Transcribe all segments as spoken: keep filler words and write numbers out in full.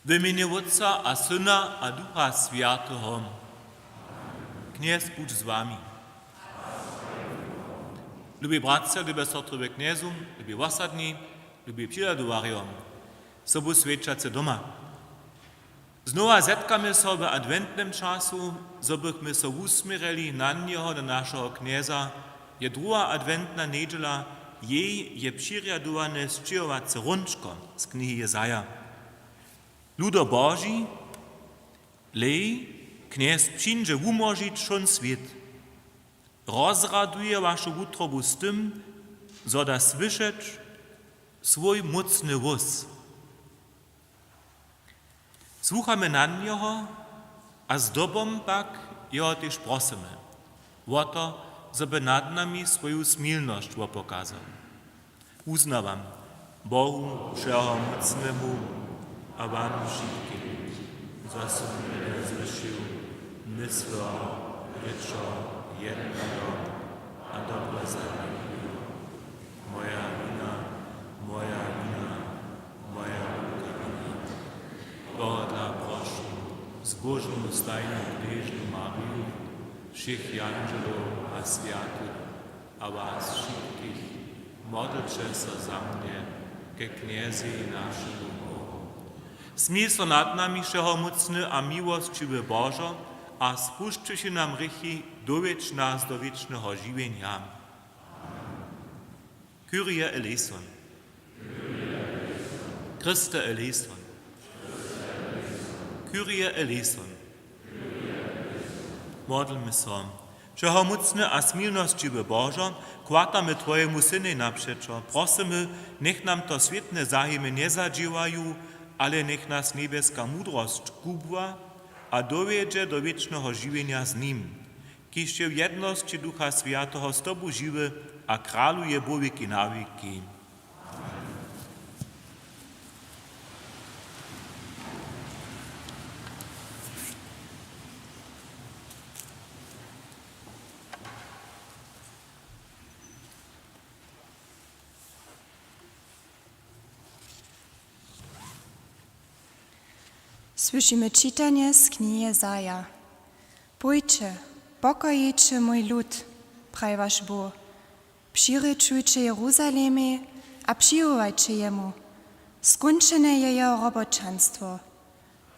W mjenje Wótca a Syna a Ducha Swjateho. Knjez budź z wami. Lubi bratřa, lube sotry w Knjezu, lubi wosadni, lubi přihladowarjo, sobu swjećace doma. Znowa zetkamy so w adwentnym času, zo bychmy so wusměrjeli na njeho, na našeho Knjeza. Je druha adwentna njedźela, jej je přirjadowane sćěhowace hrónčko z knihi Jezaja. Ludo Boži, lej, Knjez přińdźe wumóžić wšón swět. Rozraduje wašu wutrobu z tym, zo da słyšeć swój mócny hłós. Słuchamy na njeho a zdobom pak jeho tež prosymy wo to, zo by nad nami swoju smilnosć wopokazał. Wuznawam Bohu Wšehomócnemu a wam wšitkim, zo sym wjele zhrěšił, myslo, rěčo, jednajo a dobre zanajił. Moja wina, moja wina, moja wulka wina. Tohodla prošu zbóžnu stajnu knježnu Mariju, wšěch jandźelow a swjatych, a was wšitkich, modlće so za mnje ke Knjezej našemu Bohu. Smil so nad nami, wšehomócny a miłosćiwy Božo, a spušćiwši nam hrěchi, dowjedź nas do wěčneho žiwjenja. Kyrie eleison. Christe eleison. Kyrie eleison. Modlmy so. Wšehomócny a smilnosćiwy Božo, chwatamy Twojemu Synjej napřećo. Prosymy, njech nam to swětne zahajimy njezadźěłaju, ale njech nas njebjeska mudrosć kubła a dowjedźe do wěčneho žiwjenja z nim, kiž je w jednosći Ducha Swjateho z Tobu žiwy a kraluje wot wěki na wěki. Słyšimy čitanje z knihi Jezaja. Pójće, pokojejće mój lud, praji waš Bóh. Přirěčujće Jeruzalemej a přiwołajće jemu. Skónčene je jeho roboćanstwo.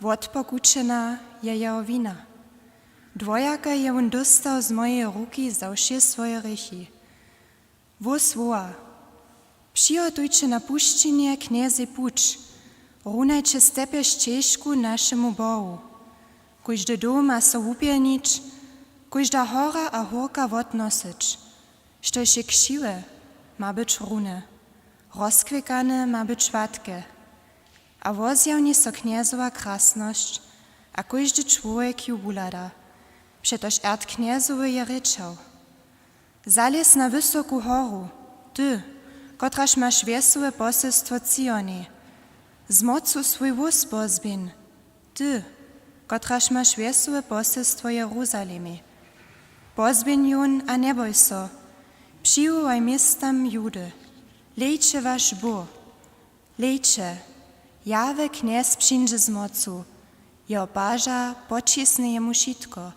Wotpokućena je jeho wina. Dwojake je wón dóstał z mojeje ruki za wšě swoje hrěchi. Hłós woła: Přihotujće na pušćinje Knjezej puć, runajće stepje šćežku našemu Bohu. Kóždy doł ma so wupjelnić, kóžda hora a hórka wotnosyć. Štož je křiwe, ma być rune, rozkwěkane ma być hładke. A wozjawni so Knjezowa krasnosć, a kóždy čłowjek ju wuhlada, přetož rjad Knjezowy je rěčał: Zalěz na wysoku horu, ty, kotraž maš wjesołe posylstwo Cionej. Z mocu swój hłós pozběhń, ty, kotraž maš wjesołe posylstwo Jeruzalemej. Pozběhń jón a njebój so, přiwołaj městam Judy: Hlejće, waš Bóh! Hlejće, jahwe Knjez přińdźe z mocu, jeho paža poćisny jemu wšitko.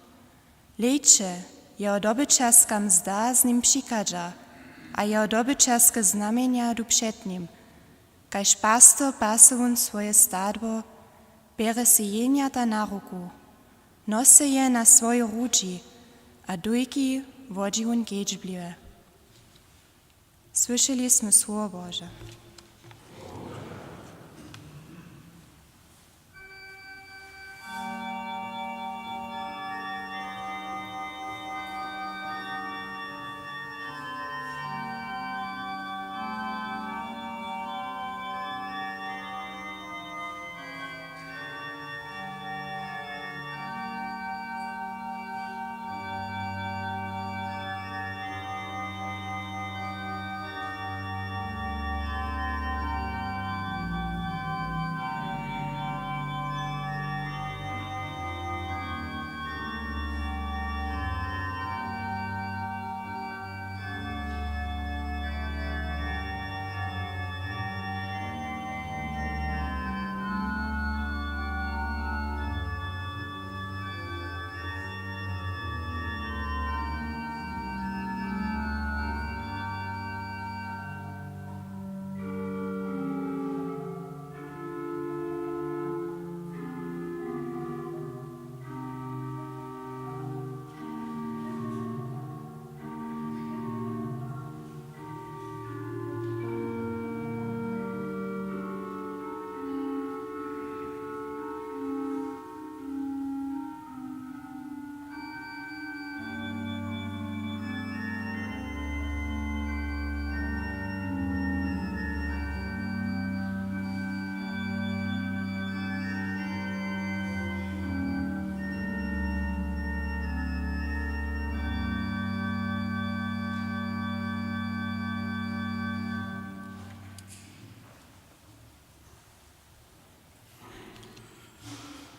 Hlejće, jeho dobyćerska mzda z nim přichadźa a jeho dobyćerske znamjenja du před nim. Kaž pastor pase wón swoje stadło, bjerje sej jehnjata na ruku, nosy je na swojej hrudźi a dójki wodźi wón kedźbliwje. Słyšeli smy słowo Bože.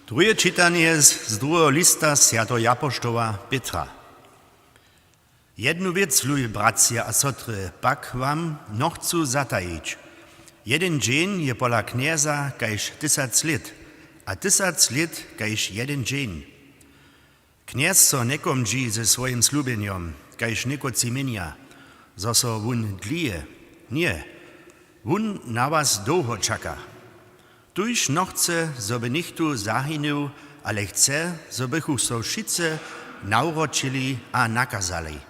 Druhe čitanje z, z druheho lista swjateho japoštoła Pětra. Jednu wěc, lubi bratřa a sotry, pak wam nochcu zatajić. Jeden dźeń je pola Knjeza kaž tysac lět, a tysac lět kaž jeden dźeń. Knjez so njekómdźi ze swojim slubjenjom, kaž někotři měnja, zo so wón dlěje. Ně, wón na was dołho čaka. Tuž nochce, zo by něchtó zahinył, ale chce, zo bychu so wšitcy nawróćili a nakazali.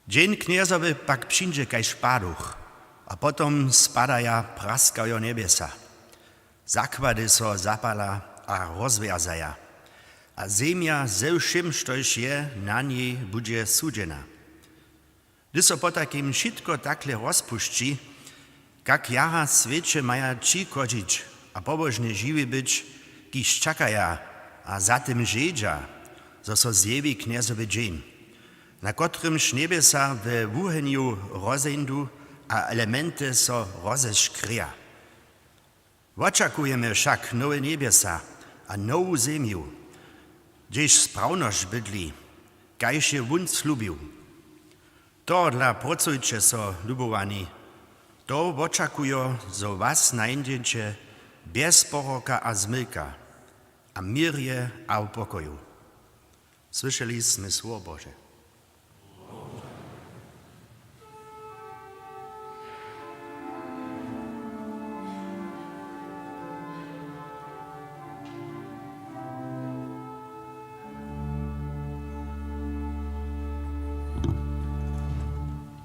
Dźeń Knjezowy pak přińdźe kaž paduch, a potom spadaja, praskajo njebjesa. Zakłady so zapala a rozwjazaja, a zemja ze wšěm, štož je na njej, budźe sudźena. Hdyž so potajkim wšitko takle rozpušći, kak jara swěće maja ći chodźić a pobožnje žiwi być, kiž čakaja a za tym žedźa, zo so zjewi Knjezowy dźeń, na kotrymž njebjesa we wuhenju rozeńdu a elementy so rozeškrěja. Wočakujemy wšak nowe njebjesa a nowu zemju, hdźež sprawnosć bydli, kaž je wón slubił. Tohodla prócujće so, lubowani, to wočakujo, zo was nańdźeće bjez poroka a zmylka, a w měrje a w pokoju. Słyšeli smy słowo Bože.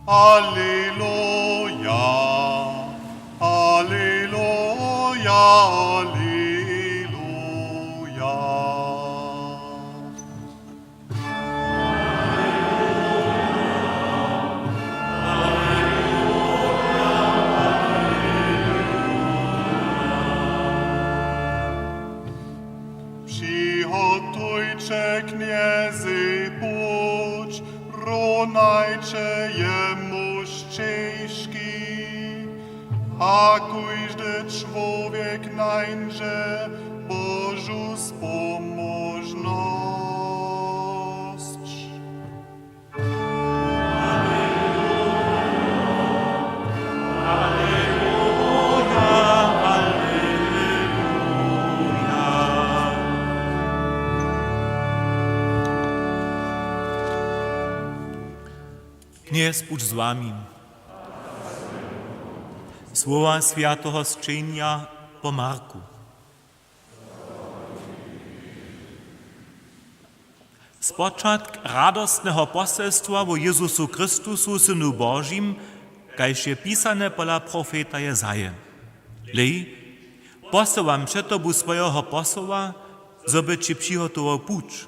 Aleluja, aleluja, aleluja. Přihotujće Knjezej puć, runajće jemu šćežki, a kóždy čłowjek nańdźe Božu spomóžnosć. Knjez budź z wami. Słowa swjateho sćenja po Marku. Spočatk radostneho poselstwa wo Jezusu Chrystusu, Synu Božim, kaž je pisane pola profeta Jezaje: Hlej, posyłam před tobu swojeho posoła, zo by ći přihotował puć.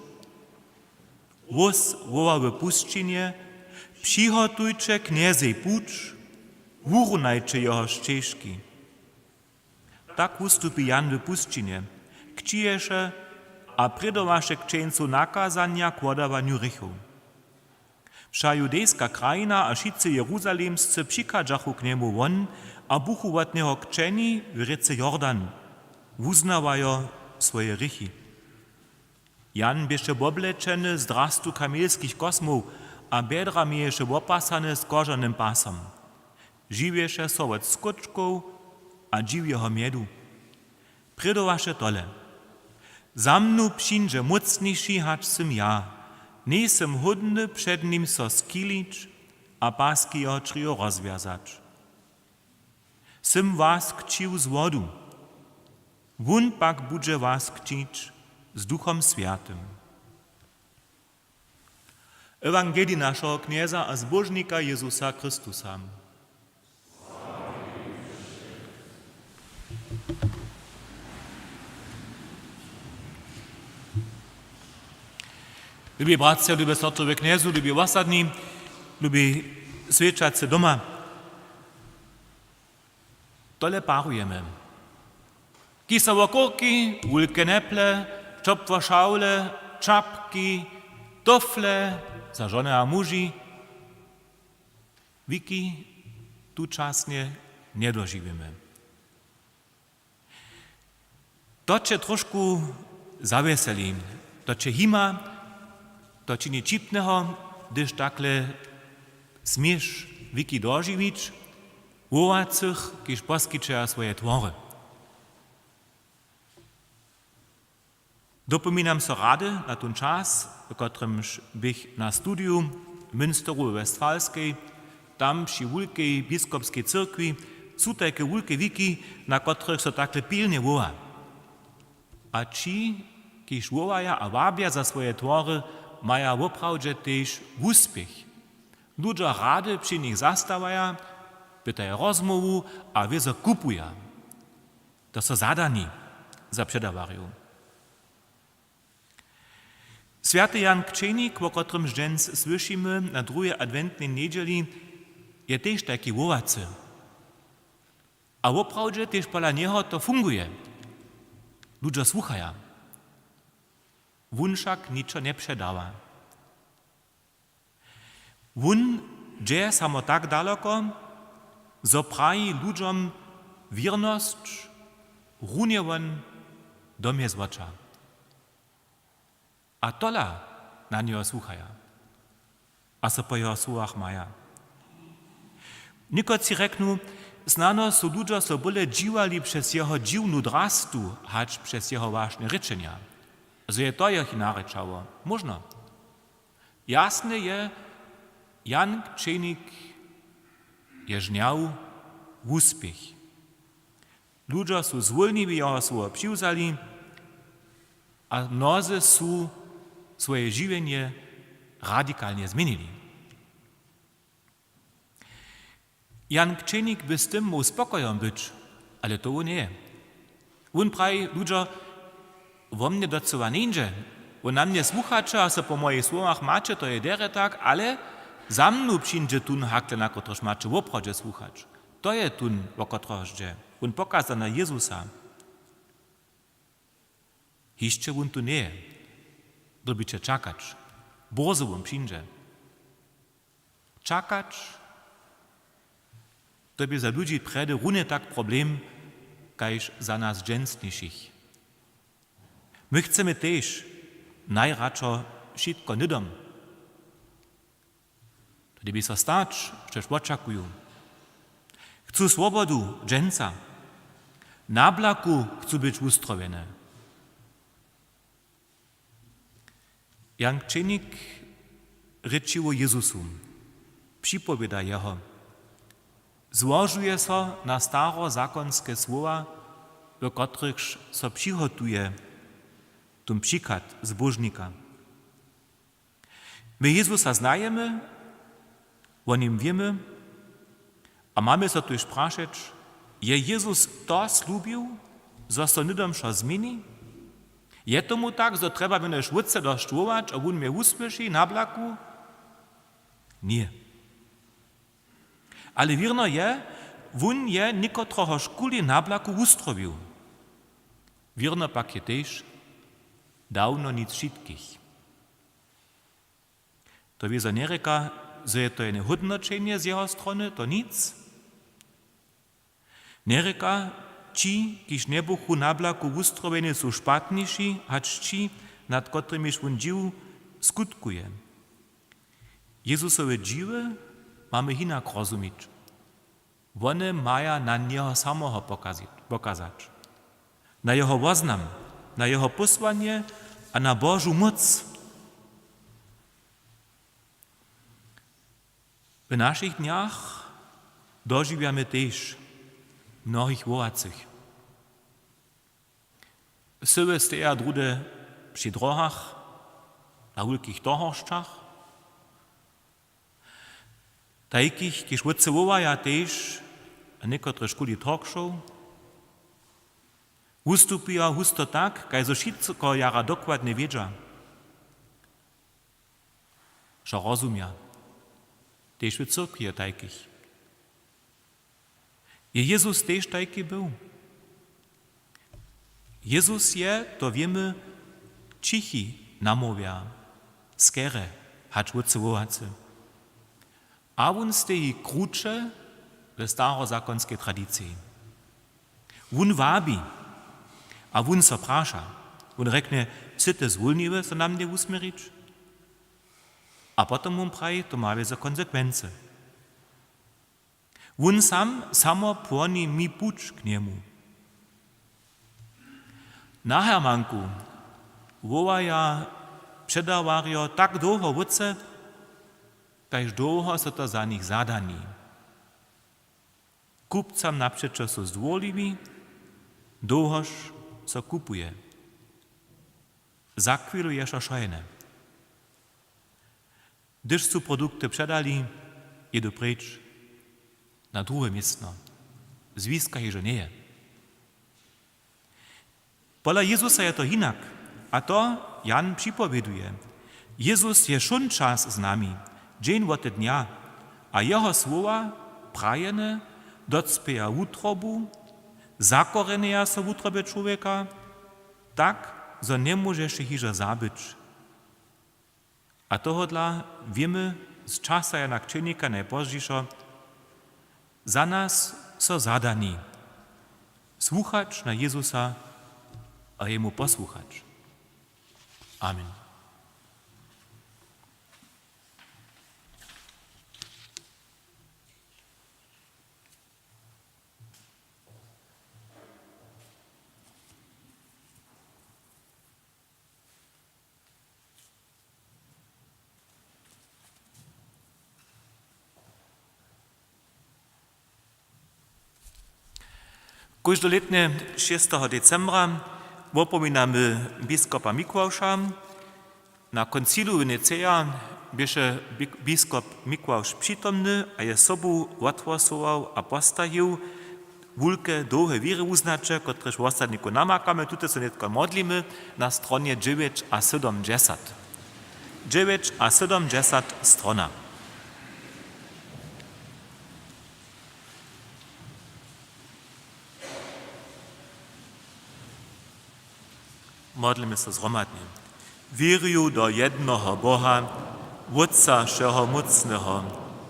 Hłós woła w pusćinje: Přihotujće Knjezej puć, wurunajće jeho šćežki. Tak wustupi Jan w pusćinje, křižeše a prědowaše křćeńcow nakazanja k wodawanju hrěchow. Wša judejska krajina a wšitcy Jeruzalemscy přichadźachu k njemu won a buchu wot njeho křćeni w rěce Jordan, wuznawajo swoje hrěchi. Jan běše woblečeny z drastu kamelskich kosmow a bjedra měješe wopasane z kožanym pasom. Žiwješe so wot skóčkow a dźiwjeho mjedu. Prědowaše tole: Za mnu přińdźe mócniši, hač sym ja. Njejsym hódny před nim so schilić a paski jeho črějow rozwjazać. Sym was křćił z wodu, wón pak budźe was křćić z Duchom Swjatym. Ewangelij našeho Knjeza a Zbóžnika Jezusa Chrystusa. Lubi bratřa, lube sotry we Knjezu, lubi wosadni, lubi swjećacy doma. Tole parujemy. Kisowe kórki, wulke neple, ćopłe šawle, čapki, tofle za žony a muži, wiki tučasnje njedožiwimy. To će trošku zawjeseli, to će hima, to čini ćipneho, hdyž takle směš wiki dožiwić, wołacych, kiž poskićeja swoje twory. Dopominam so rady na tón čas, w kotrymž běch na studiju w Münsteru we Westfalskej, tam při wulkej biskopskej cyrkwi, su tajke wulke wiki, na kotrych so takle pilnje woła. A ći, kiž wołaja a wabja za swoje twory, maja woprawdźe tež wuspěch. Ludźo rady při nich zastawaja, pytaja rozmołwu a wězo kupuja. To so zadani za předawarjow. Swjaty Jan Křenik, wo kotrymž dźens słyšimy na druhej adwentnej njedźeli, je tež tajki wołacy. A woprawdźe tež pola njeho to funguje. Ludźo słuchaja. Wón wšak ničo njepředawa. Wón dźe samo tak daloko, zo praji ludźom wěrnosć, runje won do mjezwoća. A tola na njeho słuchaja a so po jeho słowach maja. Někotři rjeknu, snano su ludźo so bóle dźiwali přez jeho dźiwnu drastu, hač přez jeho wašnje rěčenja, zo je to jich narěčało. Móžno. Jasne je, Jan Křenik je žnjał wuspěch. Ludźo su zwólniwje jeho słowo přiwzali a mnozy su swoje žiwjenje radikalnje změnili. Jan Křenik by z tym móhł spokojom być, ale to wón njeje. Wón praji, ludźo, wo mnje docyła njeńdźe. Wo na mnje słuchaće a so po mojich słowach maće, to je derje tak, ale za mnu přińdźe tón hakle, na kotryž maće woprawdźe słuchać. To je tón, wo kotrehož dźe. Wón pokaza na Jezusa. Hišće wón tu njeje. Dyrbiće čakać. Bórzo wón přińdźe. Čakać, to bě za ludźi prjedy runje tak problem, kaž za nas dźensnišich. My chcemy tež najradšo wšitko hnydom. To dyrbi so stać, štož wočakuju. Chcu swobodu dźensa. Na blaku chcu być wustrowjene. Jan Křenik rěči wo Jezusu, připowěda jeho. Złožuje so na starozakonske słowa, w kotrychž so přihotuje tón přichad zbóžnika. My Jezusa znajemy, wo nim wěmy a mamy so tuž prašeć, je Jezus to slubił, zo so hnydom wšo změni? Je tomu tak, zo trjeba mjenož Wótce dosć wołać a wón mje wusłyši na blaku? Ně. Ale wěrno je, wón je někotrehožkuli na blaku wustrowił. Wěrno pak je tež, dawno nic wšitkich. To wězo njerěka, zo je to jene hódnoćenje z jeho strony, to nic. Njerěka, ći, kiž njebuchu na blaku wustrowjeni, su špatniši hač ći, nad kotrymiž wón dźiw skutkuje. Jezusowe dźiwy mamy hinak rozumić. Wone maja na njeho samoho pokazit, pokazać. Na jeho woznam, na jeho pósłanje a na Božu móc. W našich dnjach dožiwjamy tež mnohich wołacych. Syły steja druhdy při dróhach, na wulkich torhošćach, tajkich, kiž wótce wołaja tež a někotrežkuli talkshow, wustupuja husto tak, kaž zo wšitko jara dokładnje wědźa. Wšo rozumja. Tež w cyrkwi je tajkich. Je Jezus tež tajki był? Jezus je, to wěmy, ćichi, namołwja, skerje, hač wótce wołacy. A wón steji kruće we starozakonskej tradiciji. Wón wabi, A wón so praša. Wón rjeknje: „Sy ty zwólniły, so na mnje wusměrić?“ A potom wón praji, to ma wězo konsekwency. Wón sam samo płoni mi puć k njemu. Na Hermanku wołaja předawarjo tak dołho wótře, kaž dołho so to za nich zadani. Kupcam napřećo su zdwórliwi, dołhož so kupuje. Za chwilu je wšo šojene. Hdyž su produkty předali, jědu preč na druhe městno. Zwiska hižo njeje. Pola Jezusa je to hinak. A to Jan připowěduje. Jezus je wšón čas z nami, dźeń wote dnja, a jeho słowa, prajene, docpěja wutrobu, zakoreneja so wutrobje čłowjeka, tak, zo njemóžeš je hižo zabyć. A tohodla wěmy z časa Jana Křćenika najpozdźišo, za nas so zadani słuchać na Jezusa a jemu posłuchać. Amen. Kóždolětnje šesteho decembra wopomnimy biskopa Mikławša. Na koncilu w Niceja běše bik-, biskop Mikławš přitomny a je sobu wothłosował a postajił wulke dołhe wěrywuznaće, kotrež wosadnikow namakamy. Tute so nětko modlimy na stronje dźewjeć a sydomdźesat. Dźewjeć a sydomdźesat strona. Modlimy so zhromadnje. Wěrju do jednoho Boha, Wótca wšehomócneho,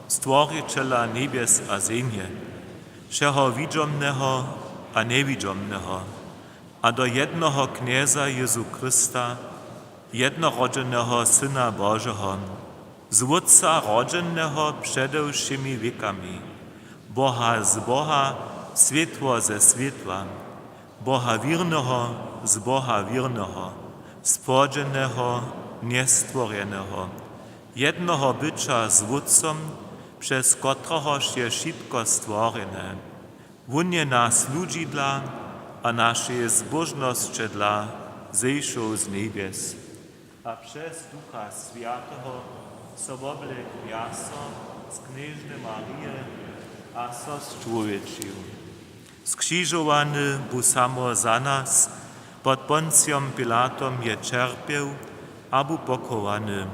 Stworićela njebjes a zemje, wšeho widźomneho a njewidźomneho, a do jednoho Knjeza Jezu Chrysta, jednorodźeneho Syna Božeho, z Wótca rodźeneho přede wšěmi wěkami, Boha z Boha, swětło ze swětła, Boha wěrneho z Boha wěrneho, spłodźeneho, njestworjeneho, jednoho byća z Wótcom, přez kotrehož je wšitko stworjene. Wón je nas ludźidla a našeje zbóžnosće dla zešoł z njebjes. A přez Ducha Swjateho so woblekł mjaso z knježny Marije a so sčłowječił. Skřižowany bu samo za nas, pod Poncijom Pilatom je ćerpjeł a bu pochowany.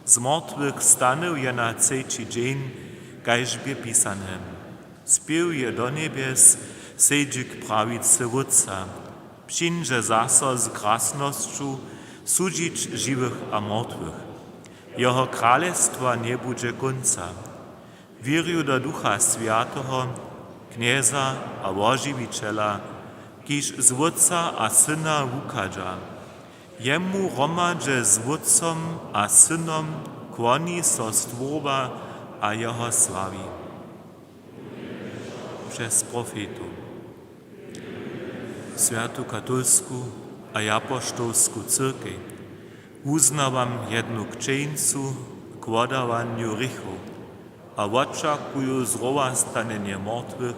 Z mortwych stanył je na třeći dźeń, kaž bě pisane. Spěł je do njebjes, sedźi k prawicy Wótca. Přińdźe zaso z krasnosću sudźić žiwych a mortwych. Jeho kralestwa njebudźe kónca. Wěrju do Ducha Swjateho, Knjeza a Wožiwićela, kiž z Wótca a Syna wuchadźa. Jemu hromadźe z Wótcom a Synom kłoni so stwórba a jeho sławi. Přez profetow. Swjatu katolsku a apoštolsku cyrkej wuznawam jednu křćeńcu k wodawanju hrěchow a wočakuju zrowastanjenje mortwych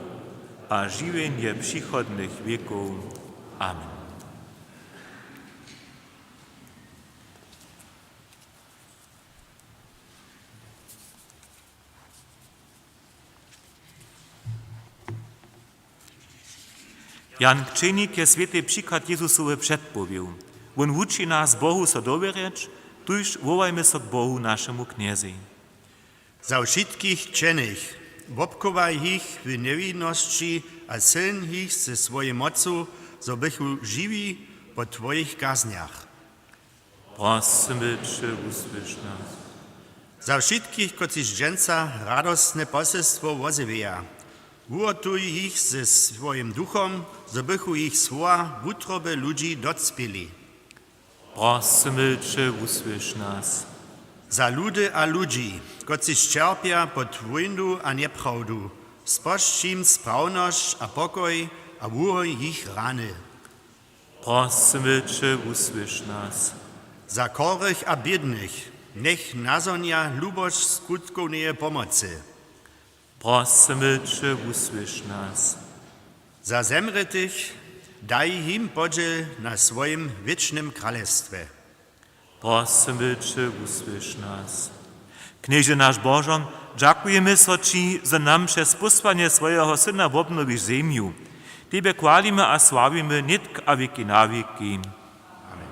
a žiwjenje přichodnych wěkow. Amen. Jan Křćenik je swětej přichad Jezusowy předpowěł. Wón wuči nas Bohu so dowěrjeć, tuž wołajmy so k Bohu, našemu Knjezej. Za wšitkich křćenych, wobchowaj jich w njewinnosći a sylń jich ze swojej mocu, zo bychu žiwi po twojich kaznjach. Prosymy će, wusłyš nas. Za wšitkich, kotřiž dźensa radostne poselsło wozjewjeja, Wuhotuj jich ze swojim duchom, zo bychu jich słowa wutroby ludźi docpěli. Prosymy će, wusłyš nas. Za ludy a ludźi, kotřiž ćerpja pod wójnu a njeprawdu, spožč jim sprawnosć a pokoj a wuhoj jich rany. Prosymy će, wusłyš nas. Za chorych a bědnych, njech nazhonja lubosć skutkowneje pomocy. Prosymy će, wusłyš nas. Za zemrětych, daj jim podźěl na swojim wěčnym kralestwje. Prosymy će, wusłyš nas. Knježe naš Božo, dźakujemy so ći, zo nam přez pósłanje swojeho Syna wobnowiš zemju. Tebje chwalimy a sławimy nětk a wěki na wěki. Amen.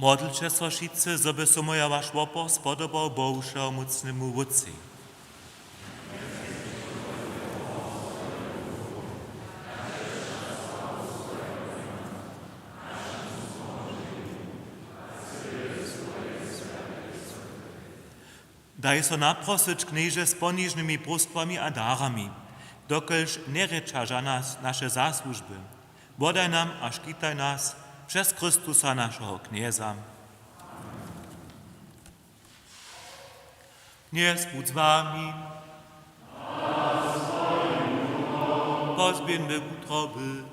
Modlće so wšitcy, zo by so mój a waš wopor spodobał Bohu, wšehomócnemu Wótcej. Daj so naprosyć, Knježe, z ponižnymi próstwami a darami, dokelž njerěča za nas naše zasłužby. Wodaj nam a škitaj nas přez Chrystusa, našeho Knjeza. Knjez budź z wami. Pozběhńmy wutroby.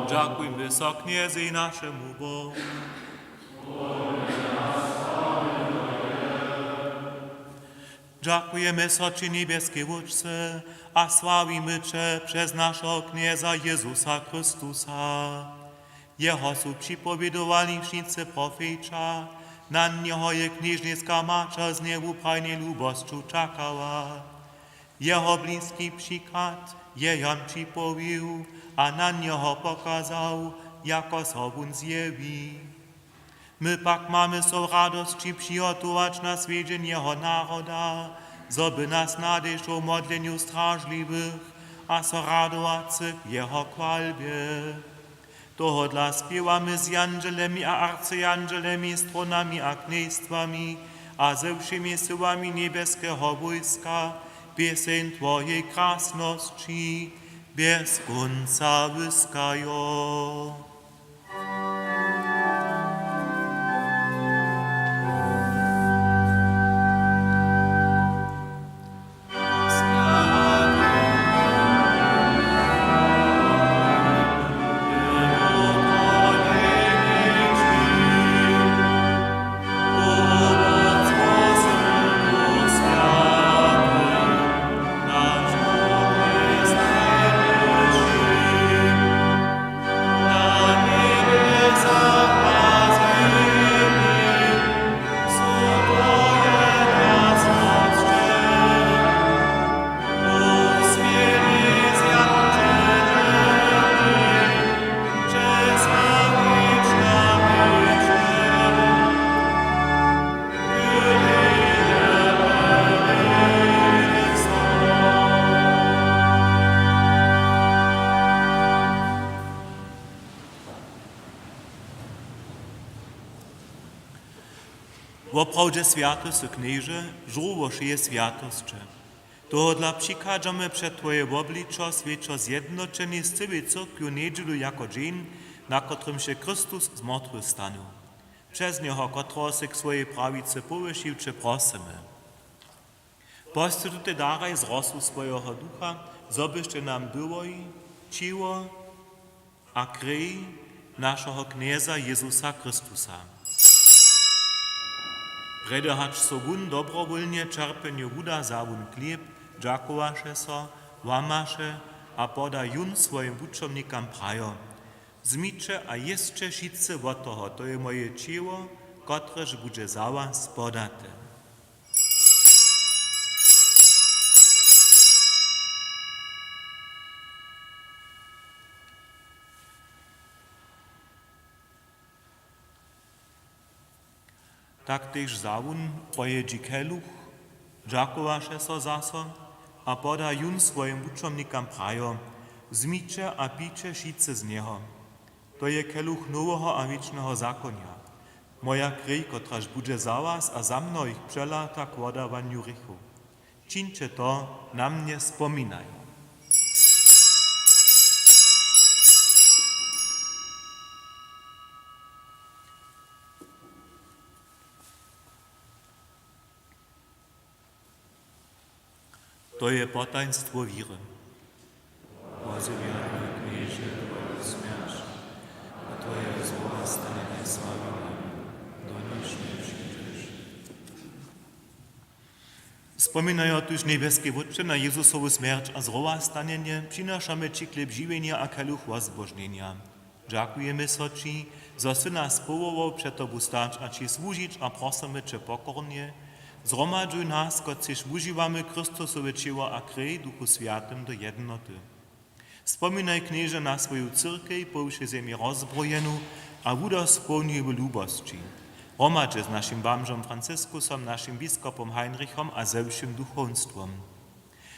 Dźakujmy so Knjezej, našemu Bohu. Dźakujemy so ći, njebjeski Wótče, a sławimy će přez našeho Knjeza Jězusa Chrystusa. Jeho su připowědowali wšitcy profeća, na njeho je knježniska maćer z njewuprajnej lubosću čakała. Jeho bliski přichad je Jan připowěł a na njeho pokazał, jako so wón zjewi. My pak mamy so w radosći přihotować na swjedźeń jeho naroda, zo by nas nadešoł w modlenju stražliwych a so radowacych w jeho chwalbje. Tohodla spěwamy z jandźelemi a arcjandźelemi, trónami a knjejstwami a ze wšěmi syłami njebjeskeho wójska pěseń twojej krasnosći bjez kónca wyskajo. Woprawdźe swjaty sy, Knježe, žórło wšeje swjatosće. Tohodla přichadźamy před Twoje wobličo, swjećo zjednoćeni z cyłej cyrkwju njedźelu jako dźeń, na kotrymž je Chrystus z mortwych stanył. Přez njeho, kotrehož sy k swojej prawicy powyšił, će prosymy: Posć tutej daraj z rosu swojeho Ducha, zo byštej nam byłoj ćěło a krej našeho Knjeza Jezusa Chrystusa. Prjedy hač so wón dobrowólnje ćerpjenju wuda, wza wón chlěb, dźakowaše so, łamaše a poda jón swojim wučomnikam, prajo: Wzmiće a jěsće wšitcy wot toho, to je moje ćěło, kotrež budźe za was podate. Tak tež wza wón po jědźi keluch, dźakowaše so zaso a poda jón swojim wučomnikam, prajo: Wzmiće a pijće wšitcy z njeho. To je keluch noweho a wěčneho zakonja, moja krej, kotraž budźe za was a za mnohich přelata k wodawanju hrěchow. Čińće to na mnje spominajo. To je potajnstwo wěry. Wozjewjamy, Knježe, Twoju smjerć a Twoje zrowastanjenje sławimy, doniž njepřińdźeš. Spominajo tuž, njebjeski Wótče, na Jezusowu smjerć a zrowastanjenje, přinašamy Ći chlěb žiwjenja a keluch wozbožnjenja. Dźakujemy so Ći, zo sy nas powołał před Tobu stać a Ći słužić, a prosymy Će pokornje: Zhromadźuj nas, kotřiž wužiwamy Chrystusowe ćěło a krej, w Duchu Swjatym do jednoty. Spominaj, Knježe, na swoju cyrkej po wšej zemi rozbrojenu a wudospołnjuj w lubosći, hromadźe z našim bamžom Franciskusom, našim biskopom Heinrichom a ze wšěm duchowstwom.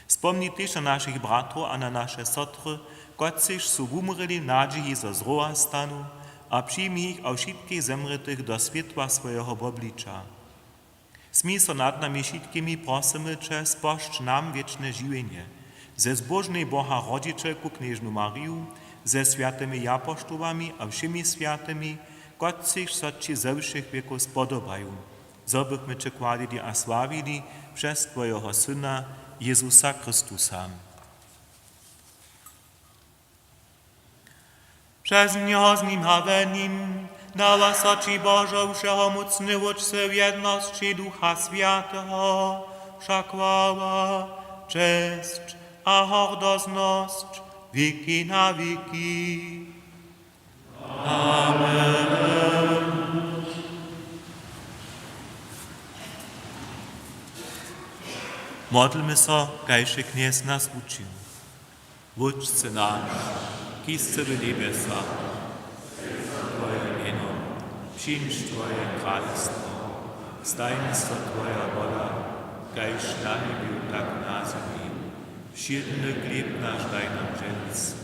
Spomni tež na našich bratrow a na naše sotry, kotřiž su wumrěli w nadźiji, zo zrowa stanu, a přijmi jich a wšitkich zemrětych do swětła swojeho wobliča. Smil so nad nami wšitkimi, prosymy Će, spožč nam wěčne žiwjenje ze zbóžnej Boha rodźićelku knježnu Mariju, ze swjatymi japoštołami a wšěmi swjatymi, kotřiž so Ći ze wšěch wěkow spodobaju, zo bychmy Će chwalili a sławili přez Twojeho Syna Jezusa Chrystusa. Přez njeho, z nim a w nim dawa so Ći, Božo, wšehomócny Wótče, w jednosći Ducha Swjateho wša chwała, česć a hordoznosć wěki na wěki. Amen. Modlmy so, kaž je Knjez nas učił. Wótče naš, kiž sy w njebjesach, Twoje mjeno, přińdź Twoje kralestwo, stań so Twoja wola, kaž na njebju, tak na zemi. Wšědny chlěb naš daj nam dźens,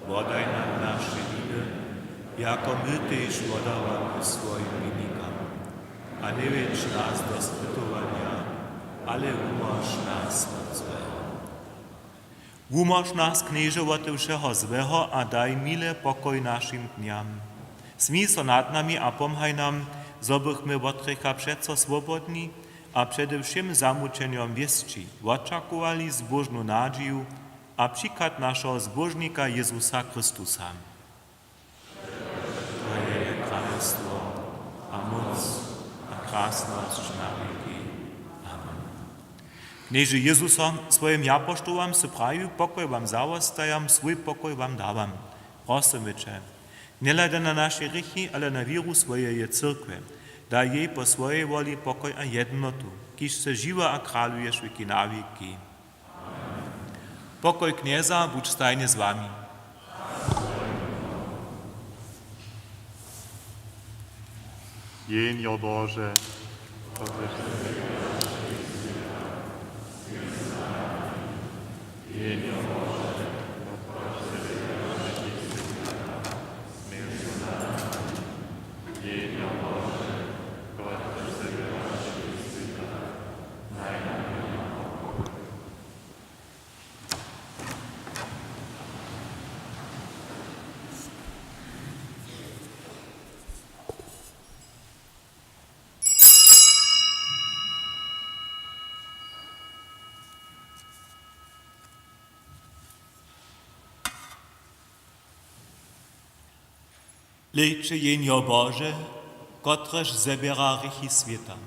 wodaj nam naše winy, jako my tež wodawamy swojim winikam. A njewjedź nas do spytowanja, ale wumóž nas wot złeho. Wumóž nas, Knježe, wote wšeho złeho a daj mile pokoj našim dnjam. Smil so nad nami a pomhaj nam, zo bychmy wot hrěcha přeco swobodni a přede wšěm zamućenjom wěsći wočakowali zbóžnu nadźiju a přichad našeho Zbóžnika Jezusa Chrystusa. Twoje je kralestwo a móc a krasnosć na wěki. Amen. Knježe Jezuso, swojim japoštołam sy prajił: Pokoj wam zawostajam, swój pokoj wam dawam. Prosymy Će, njehladaj na naše hrěchi, ale na wěru swojeje cyrkwje. Daj jej po swojej woli pokoj a jednotu, kiž sy žiwy a kraluješ wěki na wěki. Pokoj Knjeza budź stajnje z wami. Jehnjo Bože, Hlejće, Jehnjo Bože, kotrež zběra hrěchi swěta.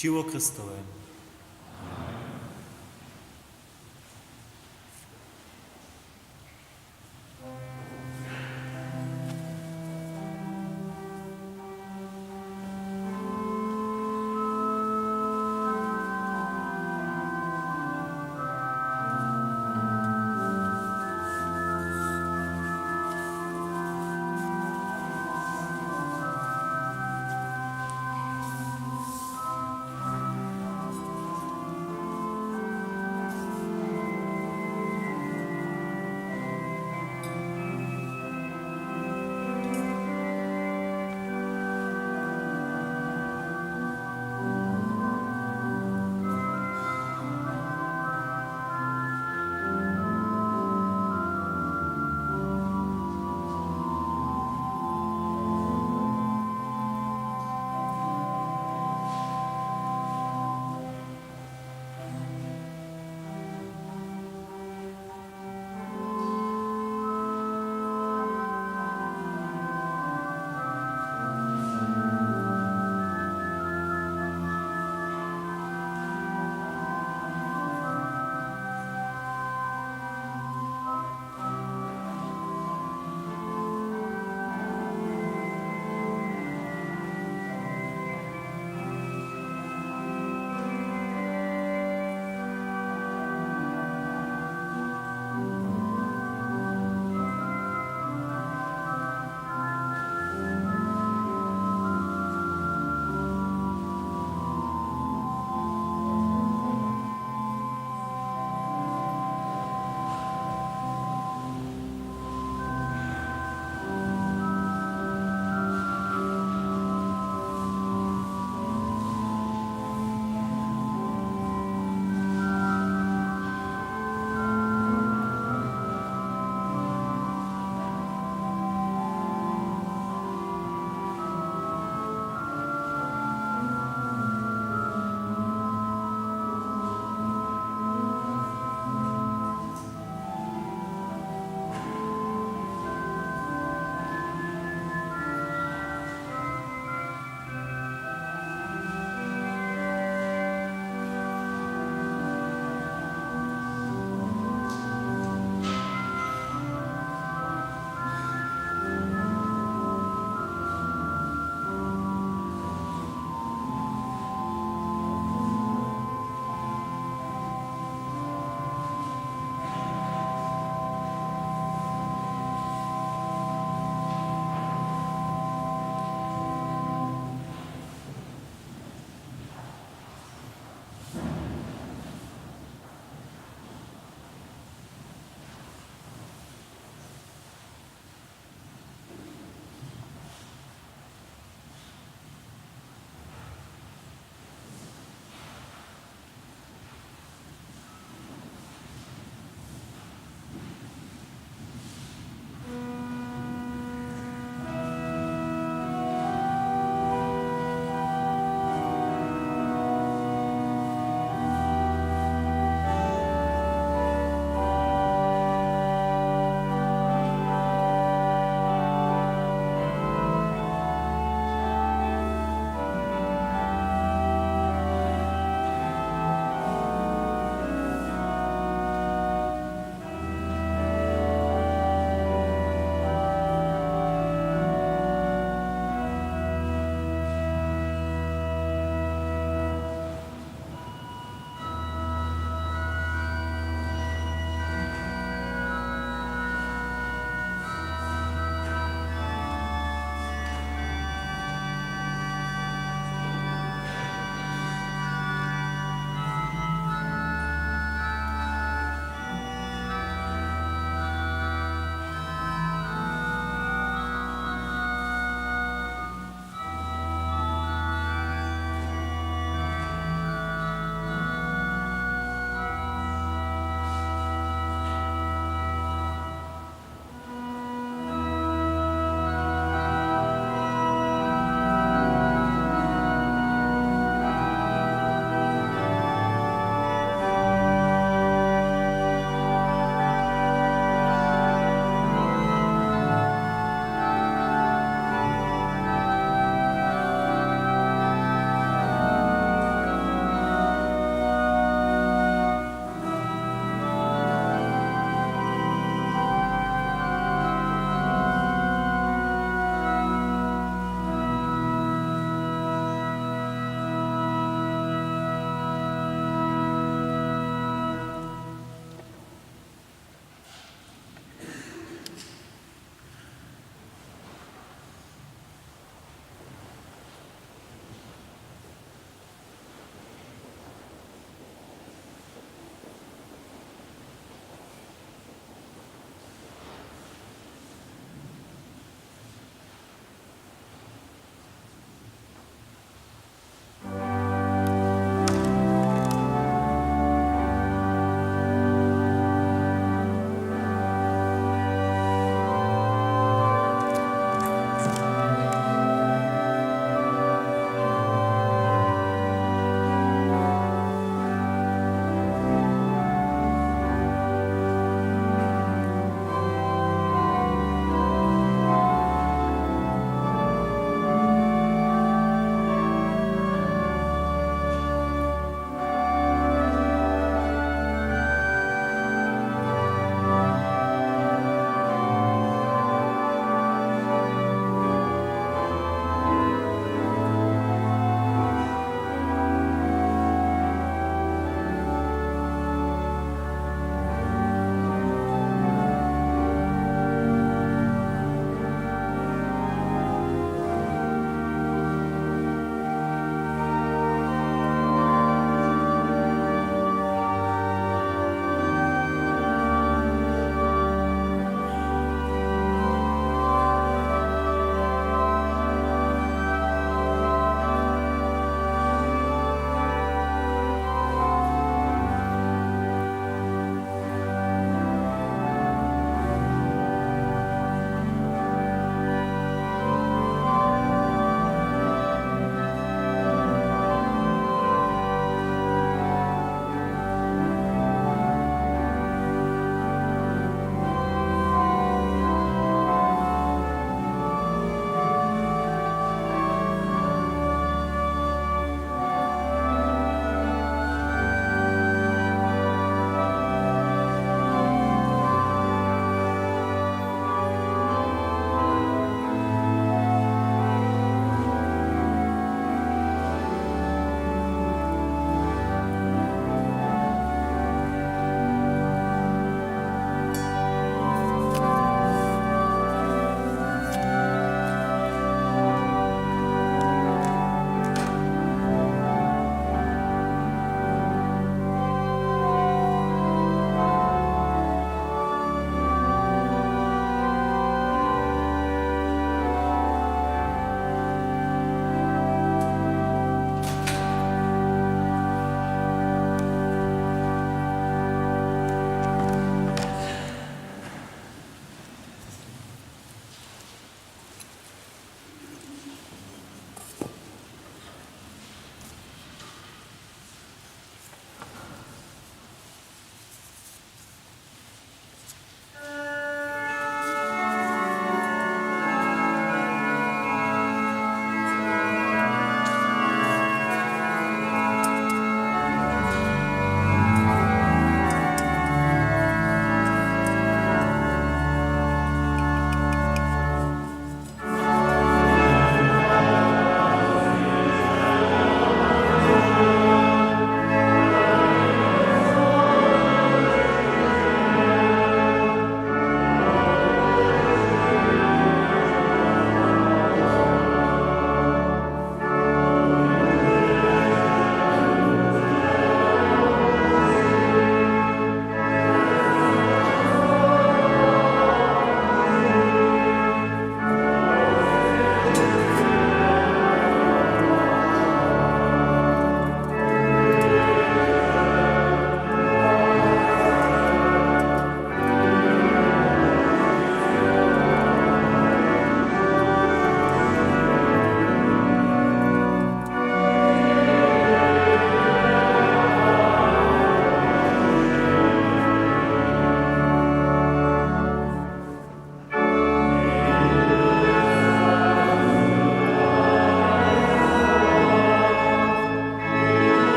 Ćěło Chrystowe.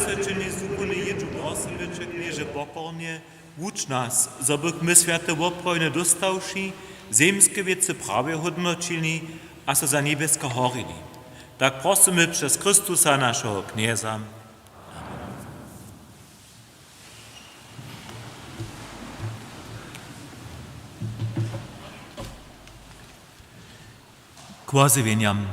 Čini zduchowne jědźu, prosymy će, Knježe, pokornje, wuč nas, zo bychmy swjate woprawjenje dóstawši, zemske wěcy prawje hódnoćili a so za njebjeske horili. Tak prosymy přez Chrystusa, našeho Knjeza. K wozjewjenjam.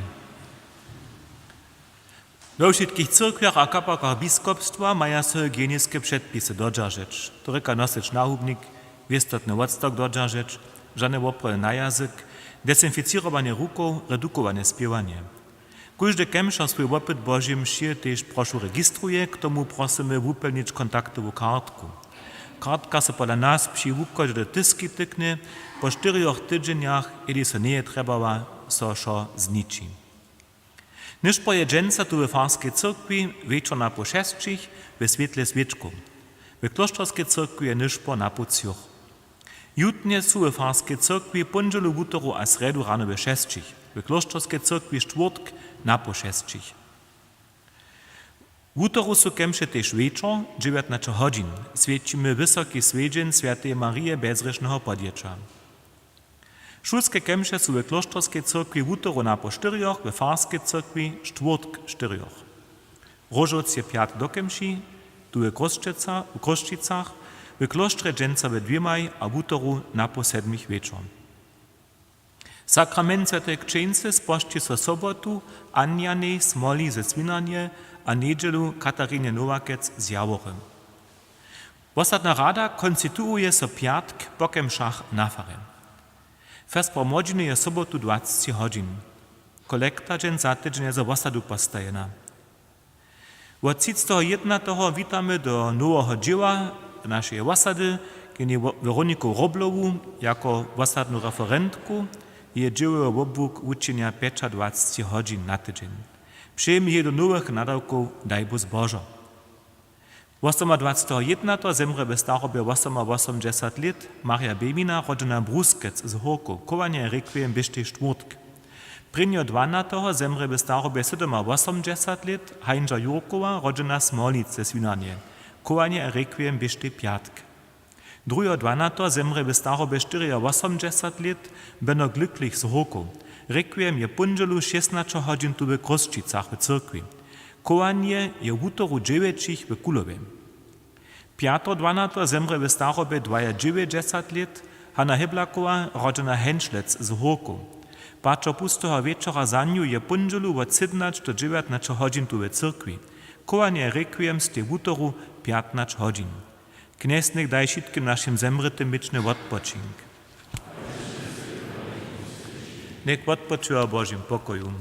We wšitkich cyrkwjach a kapałkach biskopstwa maja so hygieniske předpisy dodźeržeć. To rěka nosyć nahubnik, wěstotny wotstawk dodźeržeć, žane woprawje na jazyk, desinficěrowanje rukow, redukowanje spěwanje. Kóždy kemšer swój wopyt Božej mši tež prošu registruje, k tomu prosymy wupjelnić kontaktowu kartku. Kartka so pola nas při wuchodźe do tyski tyknje, po štyrjoch tydźenjach, jeli so njeje trjebała, so wšo zniči. Nyšpor je dźensa tu we farskej cyrkwi wječor na poł šesćich we swětle swěčkow. We klóšterskej cyrkwi je nyšpor na poł třoch. Jutnje su we farskej cyrkwi póndźelu, wutoru a srjedu rano we šesćich, we klóšterskej cyrkwi štwórtk na poł šesćich. Wutoru su kemše tež wječor, dźewjatnaće hodźin, swjećimy wysoki swjedźeń swjateje Marije bezhrěšneho podjěća. Šulske kemše su we klóšterskej cyrkwi wutoru na poł štyrjoch, we farskej cyrkwi štwórtk štyrjoch. Róžowc je pjatk do kemši, tu we Chrósćica-, w Chrósćicach, w klóštrje dźensa we dwěmaj a wutoru na poł sedmich wječor. Sakrament swjateje křćeńcy spožči so sobotu Anjanej Smoli ze Swinarnje a njedźelu Katarinje Nowakec z Jawory. Wosadna rada konstituuje so pjatk po kemšach na farje. Fest pro młodźiny je sobotu dwacci hodźin. Kolekta dźensa za tydźeń je za wosadu postajena. Wot třiceteho jědnateho witamy do noweho dźěła našeje wosady, keni Wo-, Weroniku Roblowu jako wosadnu referentku. Jeje dźěłowy wobłuk wučinja pjećadwacci hodźin na tydźeń. Přejemy jej do nowych nadawkow dajbu zbožo. Wosomadwacteho jědnateho zemrě w starobje wosomawosomdźesat lět Marja Bemina, rodźena Bruskec z Hórkow. Chowanje a rekwiem běštej štwórtk. Prěnjeho dwanateho zemrě w starobje sydomawosomdźesat lět Hańža Jurkowa, rodźena Smolic ze Swinarnje. Chowanje a rekwiem běštej pjatk. Druheho dwanateho zemrě w starobje štyriawosomdźesat lět Beno Glücklich z Hórkow. Rekwiem je póndźelu šěsnaće hodźin tu w Chrósćicach w cyrkwi. Chowanje je wutoru dźewjećich w Kulowje. Pjateho dwanateho zemrě w starobje dwajadźewjećdźesat lět Hana Hyblakowa, rodźena Henšlec z Hórkow. Paćer pusteho wječora za nju je póndźelu wot sydomnaće do dźewjatnaće hodźin tu w cyrkwi. Chowanje rekwiem stej wutoru pjatnaće hodźin. Knjez njech daj wšitkim našim zemrětym wěčny wotpočink. Njech wotpočuja w Božim pokoju.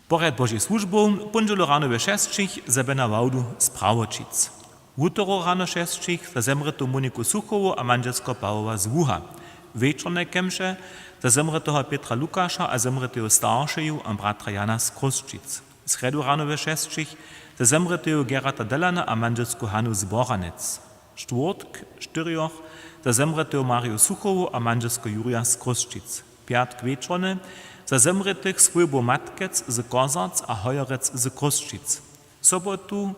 Porjad Božich słužbow: póndźelu rano we šesćich za Bena Wałdu z Prawoćic. Wutoru rano šesćich za zemrětu Moniku Suchowu a mandźelsko Pawoła z Łuha. Wječorne kemše za zemrěteho Pětra Lukaša a zemrěteju staršeju a bratra Jana z Chrósćic. Srjedu rano we šesćich za zemrěteju Gerata Delana a mandźelsku Hanu z Boranec. Štwórtk štyrjoch za zemrěteju Mariju Suchowu a mandźelsku Jurja z Chrósćic. Pjatk wječornje za zemrětych swójbow Matkec z Kozarc a Hojerec z Chrósćic. Sobotu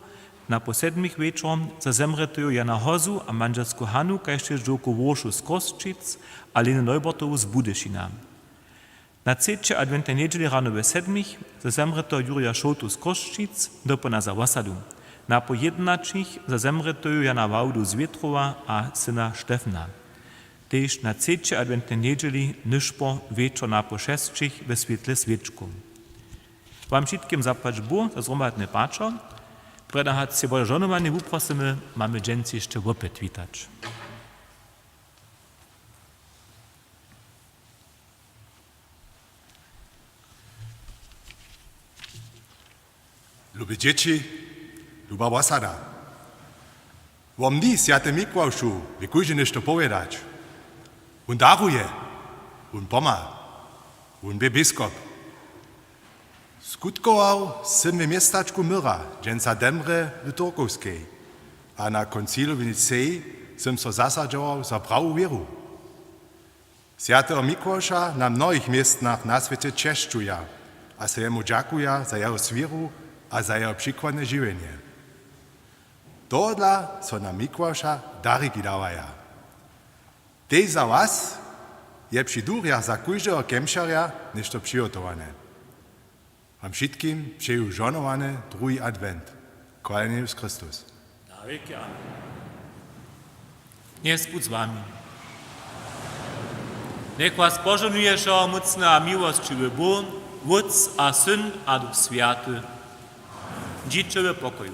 na poł sedmich wječor za zemrěteju Jana Hozu a mandźelsku Hanu, kaž tež dźowku Wóršu z Chrósćic a Leny Neubertowu z Budyšina. Na třećej adwentnej njedźeli rano we sedmich za zemrěteho Jurja Šołtu z Chrósćic, dopołdnja za wosadu. Na poł jědnaćich za zemrěteju Jana Wałdu z Wětrowa a syna Štefna. Tež na třećej adwentnej njedźeli nyšpor wječor na poł šesćich we swětle swěčkow. Wam wšitkim zapłać Bóh za zhromadny paćer. Prjedy hač sej Bože žohnowanje wuprosymy, mamy dźens hišće wopyt witać. Lube dźěći, luba wosada. Wom ni, swjaty Mikławšu, bě kóždy něšto powědać. Wón daruje, wón pomha, wón bě biskop. Skutkował sym w městačku Myra, dźensa Demrje w Turkowskej, a na koncilu w Nicei sym so zasadźował za prawu wěru. Swjateho Mikławša na mnohich městnach na swěće česćuja a so jemu dźakuja za jeho swěru a za jeho přikładne žiwjenje. Tohodla so na Mikławša dariki dawaja. Tež za was je při durjach za kóždeho kemšarja něšto přihotowane. Wam wšitkim přeju žohnowany druhi adwent. Chwaleny Jězus Chrystus. Na wěki amen. Knjez budź z wami. Njech was požohnuje wšehomócny a miłosćiwy Bóh, Wótc a Syn a Duch Swjaty. Dźiće w pokoju.